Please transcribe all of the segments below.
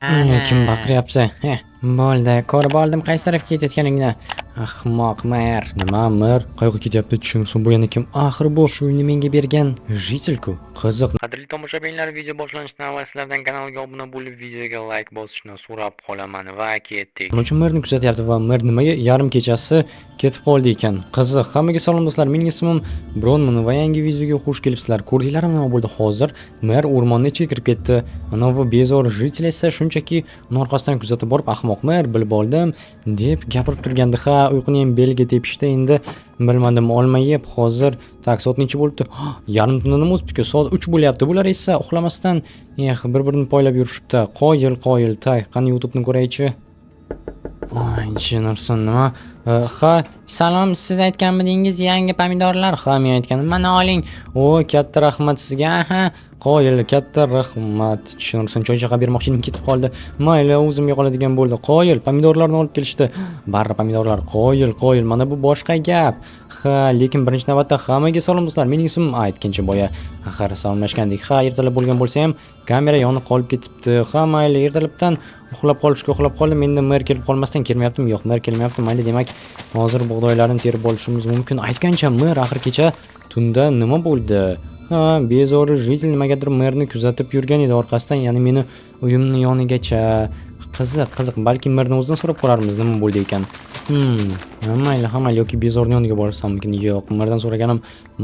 Ana. Kim baqiryapti? Heh, bo'ldi, ko'rib oldim qaysi tarafga ketayotganingni. Ahmoq mer. Nima mer? Qayoqqa ketyapti? Tushunsin, bu yana kim? Axir bu shu uyni menga bergan житель-ku. Qiziq. Qadrli tomoshabinlar, video boshlanishidan avval sizlardan kanalga obuna bo'lib, videoga like bosishni so'rab qolaman va ketdik. Nima uchun merni kuzatyapti va mer nimaga yarim kechasi ketib qoldi ekan? Qiziq. Hammaga salom do'stlar. Mening ismim Bronman va yangi videoga xush kelibsizlar. Ko'rdinglarmi nima bo'ldi hozir? Mer o'rmonni ichiga kirib ketdi. Anavi bezor житель esa shunchaki uni orqasidan kuzatib borib, "Ahmoq mer, bilib oldim", deb gapirib turgandi. Ha, uyquni ham belga tepishdi endi. Bilmadim, olma yeb hozir так soat necha bo'libdi? Yarim tunda nima o'tibdi-ku? Soat 3 bo'lyapti. Bular esa uxlamasdan eh, bir-birini poylab yurishibdi. Qoyil, qoyil. Так, qani YouTube'ni ko'raychi. Voy, narsa nima? Ha, salom, siz aytganmidingiz yangi pomidorlar? Ha, men aytgandim. Mana oling. O, katta rahmat sizga. Aha, qoyil, katta rahmat. Tushunarsan, choy chaqa bermoqchi edim, ketib qoldi. Mayli, o'zimga qoladigan bo'ldi. Qoyil, pomidorlarni olib kelishdi. Barra pomidorlar. Qoyil, qoyil. Mana bu boshqa gap. Ha, lekin birinchi navbatda hammaga salom do'stlar. Mening ismim aytgancha boya axir salomlashgandik. Ha, ertalab bo'lgan bo'lsa ham kamera yonib qolib ketibdi. Ha, mayli, ertalabdan uxlab qolishga uxlab qoldim. Endi mer kelib qolmasdan kelmayaptimi? Yo'q, mer kelmayapti. Mayli, demak, hozir bug'doylarni terib olishimiz mumkin. Aytgancha, mer axir kecha tunda nima bo'ldi? Ha, bezori житель nimagadir merni kuzatib yurgan edi orqasidan, ya'ni meni uyimni yonigacha. Qiziq, qiziq. Balki merni o'zidan so'rab ko'rarmiz, nima bo'ldi ekan. Mayli, ha, mayli, yoki bezorni yoniga borsammikin? Yo'q, merdan so'raganim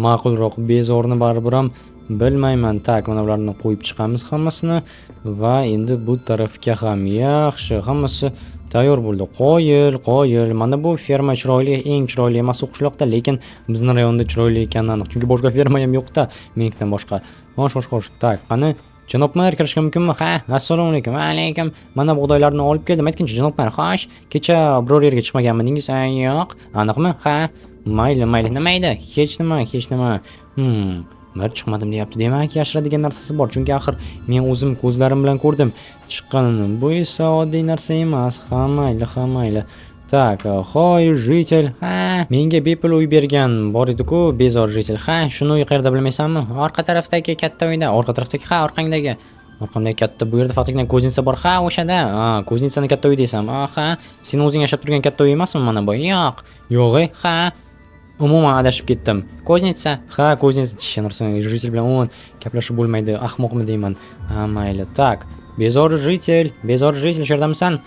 ma'qulroq. Bezorni baribir ham bilmayman. Так, mana bularni qo'yib chiqamiz hammasini va endi bu tarafga ham yaxshi, hammasi tayyor bo'ldi. Qoyil, qoyil. Mana bu ferma chiroyli, eng chiroyli emas u qishloqda, lekin bizni rayonda chiroyli ekani aniq. Chunki boshqa ferma ham yo'q-da, menikidan boshqa. Xo'sh, xo'sh, xo'sh. Так, qani janob mer, kirishga mumkinmi? Ha, assalomu alaykum. Va alaykum. Mana bug'doylarni olib keldim. Aytginchi, janob mer, xo'sh, kecha biror yerga chiqmaganmidingiz? Ha, yo'q. Aniqmi? Ha. Mayli, mayli. Nima edi? Hech nima, hech nima. Mer chiqmadim deyapti. Demak, yashiradigan narsasi bor. Chunki axir men o'zim ko'zlarim bilan ko'rdim chiqqanini. Bu esa oddiy narsa emas. Ha, mayli, ha, mayli. Так, hoy, житель. Ha, menga bepul uy bergan bor edi-ku, bezor житель. Ha, shuni uyi qayerda bilmaysanmi? Orqa tarafdagi katta uyda. Orqa tarafdagi, ha, orqangdagi. Orqamdagi katta bu yerda faqatgina кузница bor. Ha, o'shada. Ha, кузница ni katta uy deysan. Ha, sen o'zing yashab turgan katta uy emasmi mana bu? Yo'q. Yo'q, ha. Umuman adashib ketdim. Кузница. Ha, кузница. Tushunarsan, житель bilan umuman gaplashib bo'lmaydi. Ahmoqmi deyman. Ha, mayli. Так, bezor житель, bezor житель, shu yerdamisan?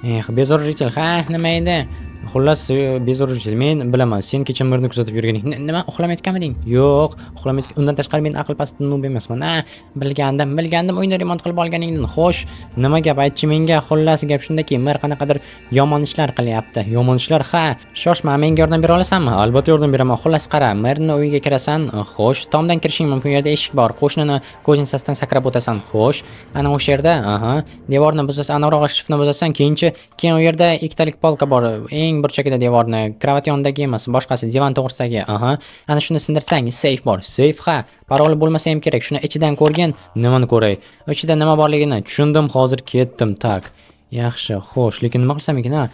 Eh, bezor житель. Ha, nima edi? Xullas, bezor житель, men bilaman, sen kecha mirni kuzatib yurganing. Nima, uxlamayotganmiding? Yo'q, uxlamayotgan. Undan tashqari men aql pasti noob emasman. Ha, bilgandim, bilgandim uyni remont qilib olganingdan. Xo'sh, nima gap, aytchi menga. Xullas, gap shundaki, mir qanaqadir yomon ishlar qilyapti. Yomon ishlar, ha. Shoshma, menga yordam bera olasanmi? Albatta yordam beraman. Xullas, qara, mirni uyiga kirasan. Xo'sh, tomdan kirishing mumkin, u yerda eshik bor. Qo'shnini кузница sidan sakrab o'tasan. Xo'sh, ana o'sha yerda, aha, devorni buzasan, anavrog'i shiftni buzasan, keyinchi, keyin u yerda ikkitalik polka bor. Eng burchagida devorni, kravat yonidagi emas, boshqasi, divan to'g'risidagi. Aha. Ana shuni sindirsang, seyf bor. Seyf, ha. Paroli bo'lmasa ham kerak. Shuni ichidan ko'rgin. Nimani ko'ray? Ichida nima borligini tushundim, hozir ketdim. Так. Yaxshi, xo'sh, lekin nima qilsam ekan, ha?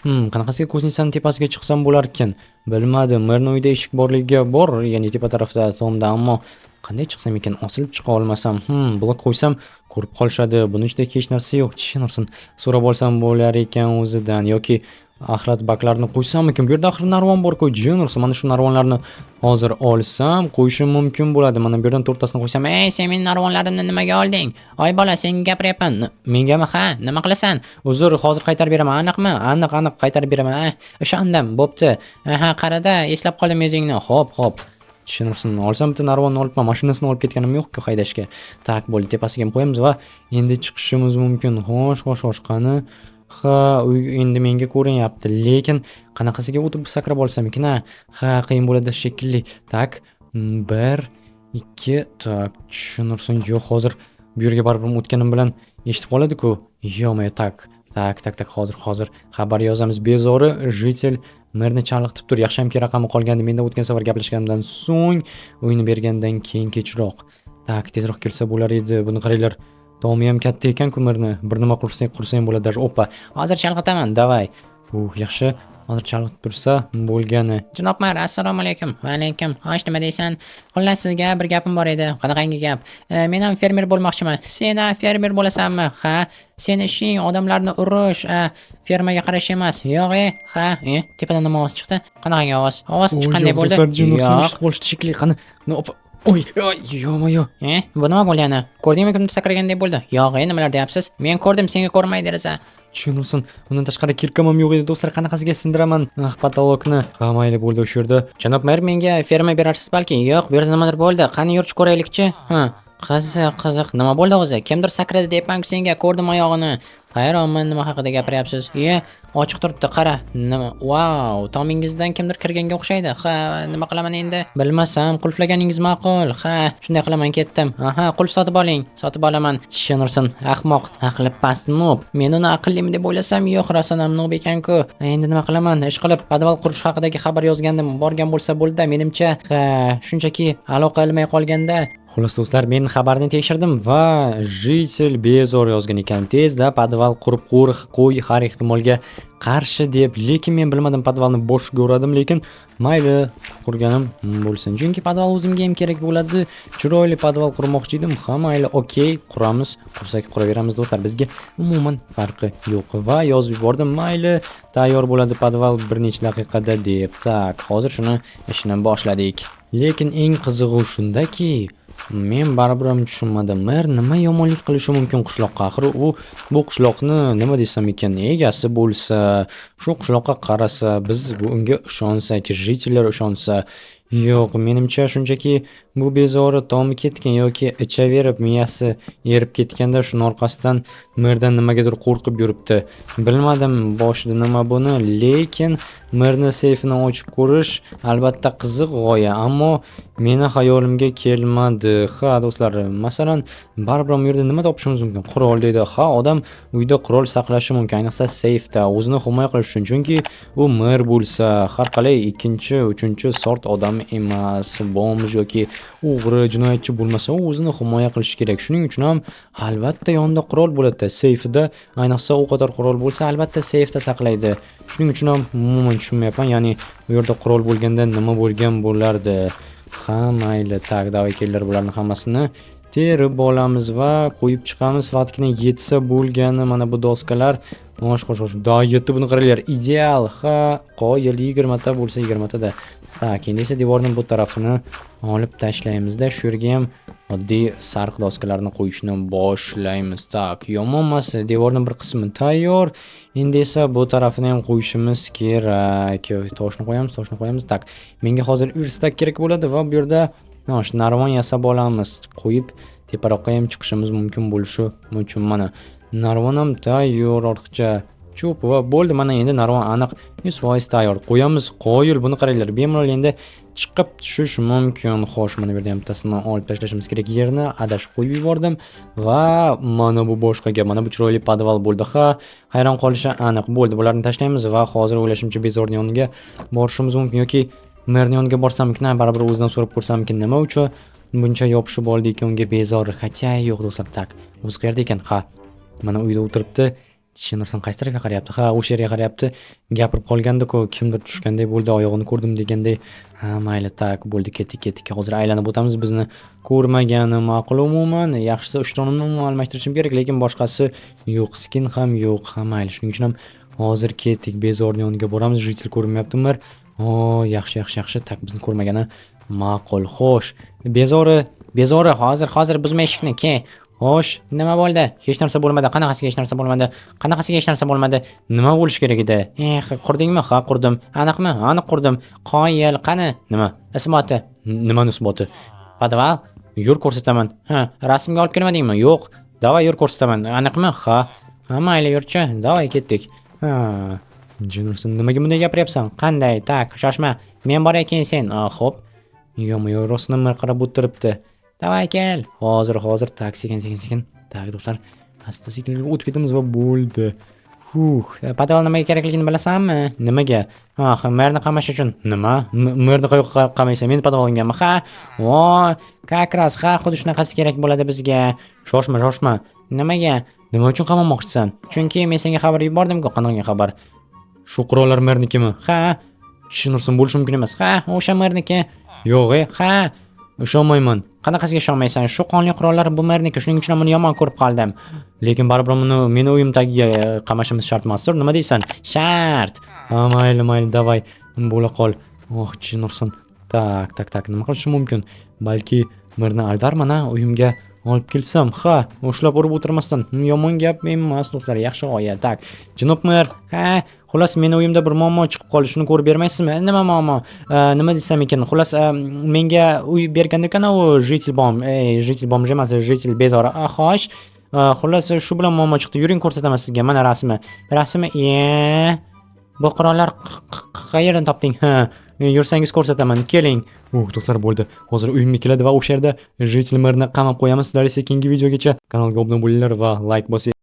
Qanaqasiga кузница ni tepasiga chiqsam bo'larkan? Bilmadim. Merni uyida eshik borligiga bor, ya'ni tepa tarafda tomda, ammo qanday chiqsam ekan? Osilib chiqa olmasam, blok qo'ysam ko'rib qolishadi. Buni ichida hech narsa yo'q. Tushunarsin. So'rab olsam bo'lar ekan o'zidan yoki axlat baklarni qo'ysammikin? Bu yerda axir narvon bor-ku, jin ursin. Mana shu narvonlarni hozir olsam, qo'yishim mumkin bo'ladi. Mana bu yerdan to'rttasini qo'ysam, "Ey, sen meni narvonlarimni nimaga olding? Oy bola, senga gapiryapman." Mengami? Ha, nima qilasan? Uzr, hozir qaytarib beraman. Aniqmi? Aniq, aniq qaytarib beraman. Ah, ishondim. Bo'pti. Aha, qarada, eslab qoldim yuzingni. Xo'p, xo'p. Tushunarsin. Olsam bitta narvonni olibman, mashinasini olib ketganim yo'q-ku haydashga. Так, bo'ldi, tepasiga ham qo'yamiz va endi chiqishimiz mumkin. Xo'sh, xo'sh, xo'sh, qani? Ha, uy endi menga ko'rinyapti, lekin qanaqasiga o'tib sakrab olsam ekan, a? Ha, qiyin bo'ladi shekilli. Так, 1, 2, так, tushunarsin. Yo'q, hozir bu yerga baribir o'tganim bilan eshitib qoladi-ku. Yo'q, так. Так, так, так, hozir, hozir xabar yozamiz. Bezori житель merni chalg'itib tur. Yaxshiyamki raqami qolgandi menda o'tgan safar gaplashganimdan so'ng, uyni bergandan keyin kechroq. Так, tezroq kelsa bo'lar edi. Buni qaranglar. Tomi ham katta ekan-ku merni. Bir nima qursa, qursa ham bo'ladi даже. Oppa. Hozir chalg'itaman, давай. Yaxshi. Hozir chalg'itib tursa bo'lgani. Janob mer, assalomu alaykum. Va alaykum. Xo'sh, nima deysan? Xullas, sizga bir gapim bor edi. Qanaqangi gap? Men ham fermer bo'lmoqchiman. Sen ham fermer bo'lasanmi? Ha, seni ishing odamlarni urish, fermaga qarash emas. Yo'q, ha, tepadan nima ovoz chiqdi? Qanaqangi ovoz? Ovoz chiqqanday bo'ldi. Yo'q. Qolishdi shekilli. Qani? Opa. Oy, oy, ё-моё. Bu nima bo'ldi yana? Ko'rdingmi, kimdir sakraganday bo'ldi? Yo'q, nimalar deyapsiz? Men ko'rdim, senga ko'rmaydi deraza. Tushunursin. Undan tashqari кирка m ham yo'q edi, do'stlar, qanaqasiga sindiraman? Ah, потолок ni. Ha, mayli, bo'ldi o'sha yerda. Janob mer, menga ferma berarsiz balki? Yo'q, bu yerda nimadir bo'ldi. Qani, yurchi ko'raylikchi. Ha, qiziq, qiziq. Nima bo'ldi o'zi? Kimdir sakradi deyapman-ku senga, ko'rdim oyog'ini. Hayronman, nima haqida gapiryapsiz? Iye, ochiq turibdi, qara. Nima? Vau, tomingizdan kimdir kirganga o'xshaydi. Ha, nima qilaman endi? Bilmasam, qulflaganingiz ma'qul. Ha, shunday qilaman, ketdim. Aha, qulf sotib oling. Sotib olaman. Tushunursin, ahmoq, aqli past noob. Men uni aqllimi deb o'ylasam, yo'q, rostdan ham noob ekan-ku. Endi nima qilaman? Ish qilib, podval qurish haqidagi xabar yozgandim. Borgan bo'lsa bo'ldi, menimcha, ha, shunchaki aloqa ilmay qolganda. Xullas, do'stlar, men xabarni tekshirdim va житель bezor yozgan ekan. Tezda podval qurib qo'y har ehtimolga qarshi deb, lekin men bilmadim, podvalni boshga uradim, lekin mayli, qurganim bo'lsin. Chunki podval o'zimga ham kerak bo'ladi. Chiroyli podval qurmoqchi edim. Ha, mayli, okey, quramiz. Qursak quraveramiz, do'stlar. Bizga umuman farqi yo'q. Va yozib yubordim, mayli, tayyor bo'ladi podval bir necha daqiqada deb. Так, hozir shuni ishini boshladik. Lekin eng qizig'i shundaki, men baribir ham tushunmadim. Mer nima yomonlik qilishi mumkin qishloqqa? Axir u bu qishloqni, nima desam ekan, egasi bo'lsa, shu qishloqqa qarasa, biz unga ishonsak, житель lar ishonsa, yo'q, menimcha, shunchaki bu bezori tomi ketgan yoki ichaverib miyasi erib ketganda, shuni orqasidan merdan nimagadir qo'rqib yuribdi. Bilmadim boshida nima buni, lekin merni seyfini ochib ko'rish albatta qiziq g'oya, ammo meni xayolimga kelmadi. Ha, do'stlar, masalan, baribir bu yerda nima topishimiz mumkin? Qurol deydi. Ha, odam uyda qurol saqlashi mumkin, ayniqsa seyfda o'zini himoya qilish uchun. Chunki u mer bo'lsa, har qalay ikkinchi, uchinchi sort odam emas, бомж yoki o'g'ri, jinoyatchi bo'lmasa, u o'zini himoya qilishi kerak. Shuning uchun ham albatta yonida qurol bo'ladi. Seyfida, ayniqsa u qator qurol bo'lsa, albatta seyfda saqlaydi. Shuning uchun ham umuman tushunmayapman. Ya'ni u yerda qurol bo'lganda nima bo'lgan bo'lardi? Ha, mayli, так, давай, kelinglar, bularni hammasini terib olamiz va qo'yib chiqamiz. Faqatgina yetsa bo'lgani mana bu doskalar. Xo'sh, xo'sh, xo'sh. Да, yetdi, buni qaranglar. Ideal. Ha, qoyil, 20 ta bo'lsa 20 tada. Так, endi esa devorning bu tarafini olib tashlaymizda, shu yerga ham oddiy sariq doskalarni qo'yishni boshlaymiz. Так, yomon emas, devorning bir qismi tayyor. Endi esa bu tarafini ham qo'yishimiz kerak. Toshni qo'yamiz, toshni qo'yamiz. Так, menga hozir верстак kerak bo'ladi va bu yerda shu narvon yasab olamiz. Qo'yib teparoqqa ham chiqishimiz mumkin bo'lishi uchun mana narvon ham tayyor, ortiqcha cho'p va bo'ldi. Mana endi narvon aniq 100% tayyor. Qo'yamiz, qoyil, buni qaranglar. Bemalol endi chiqib tushish mumkin. Xo'sh, mana bu yerda ham bittasini olib tashlashimiz kerak yerni. Adashib qo'yib yubordim va mana bu boshqa gap. Mana bu chiroyli podval bo'ldi. Ha, hayron qolishi aniq. Bo'ldi, bularni tashlaymiz va hozir o'ylashimcha bezorning yoniga borishimiz mumkin yoki merning yoniga borsammikin, baribir o'zidan so'rab ko'rsammikin, nima uchun buncha yopishib oldi ekan unga bezor. Хотя yo'q, do'stlar, так. O'zi qayerda ekan? Ha, mana uyda o'tiribdi. Tushunarsan, qaysi tarafga qarayapti? Ha, o'sha yerga qarayapti. Gapirib qolganda-ku, kimdir tushganday bo'ldi, oyog'ini ko'rdim deganday. Ha, mayli, так, bo'ldi, ketdik, ketdik. Hozir aylanib o'tamiz, bizni ko'rmagani ma'qul umuman. Yaxshisi ishtonimni umuman almashtirishim kerak, lekin boshqasi yo'q, skin ham yo'q. Ha, mayli, shuning uchun ham hozir ketdik, bezorni yoniga boramiz. Житель ko'rinmayapti, mer. O, yaxshi, yaxshi, yaxshi. Так, bizni ko'rmagani ma'qul. Xo'sh, bezori, Bezori, hozir, hozir buzma eshikni, ke. Xo'sh, nima bo'ldi? Hech narsa bo'lmadi. Qanaqasiga hech narsa bo'lmadi? Qanaqasiga hech narsa bo'lmadi? Nima bo'lishi kerak edi? Eh, qurdingmi? Ha, qurdim. Aniqmi? Aniq qurdim. Qoyil, qani? Nima? Isboti. Nimani isboti? Podval? Yur, ko'rsataman. Ha, rasmga olib kelmadingmi? Yo'q. Давай, yur, ko'rsataman. Aniqmi? Ha. Ha, mayli, yurchi. Давай, ketdik. Ha. Jinursin, nimaga bunday gapiryapsan? Qanday? Так, shoshma. Men boray, keyin sen. Xo'p. Ё-моё, rostdan qarab o'tiribdi. Давай, kel. Hozir, hozir, так, sekin, sekin, sekin. Так, do'stlar, asta sekin o'tib ketamiz va bo'ldi. Huh. Podval nimaga kerakligini bilasanmi? Nimaga? Ah, merni qamash uchun. Nima? Merni qayoqqa qamaysan? Meni podvalingami? Ha. Vo, как раз, ha, xuddi shunaqasi kerak bo'ladi bizga. Shoshma, shoshma. Nimaga? Nima uchun qamamoqchisan? Chunki men senga xabar yubordim-ku, qanaqa xabar? Shu qurollar mernikimi? Ha. Tushunursin, bo'lishi mumkin emas. Ha, o'sha merniki. Yo'q, e. Ha. Ishonmayman. Qanaqasiga ishonmaysan? Shu qonli qurollar bu merniki, shuning uchun ham uni yomon ko'rib qoldim. Lekin baribir uni meni uyim tagiga qamashimiz shart emasdir. Nima deysan? Shart. Ha, mayli, mayli, давай. Bo'la qol. Oh, tushunursin. Так, так, так, nima qilishim mumkin? Balki merni aldarman, a, uyimga olib kelsam. Ha, ushlab urib o'tirmasdan. Yomon gap emas, do'stlar, yaxshi g'oya. Так, janob mer, Ha, xullas, meni uyimda bir muammo chiqib qoldi. Shuni ko'rib bermaysizmi? Nima muammo? Nima desam ekan? Xullas, menga uy bergan ekan u житель бом, ey, житель бомж emas, житель bezori. Xo'sh. Xullas, shu bilan muammo chiqdi. Yuring, ko'rsataman sizga. Mana rasmi. Rasmi, e. Bu qurollar qayerdan topding? Ha, yursangiz ko'rsataman. Keling. Uh, do'stlar, bo'ldi. Hozir uyimga keladi va o'sha yerda житель merni qamab qo'yamiz. Sizlar esa keyingi videogacha kanalga obuna bo'linglar va like bosing.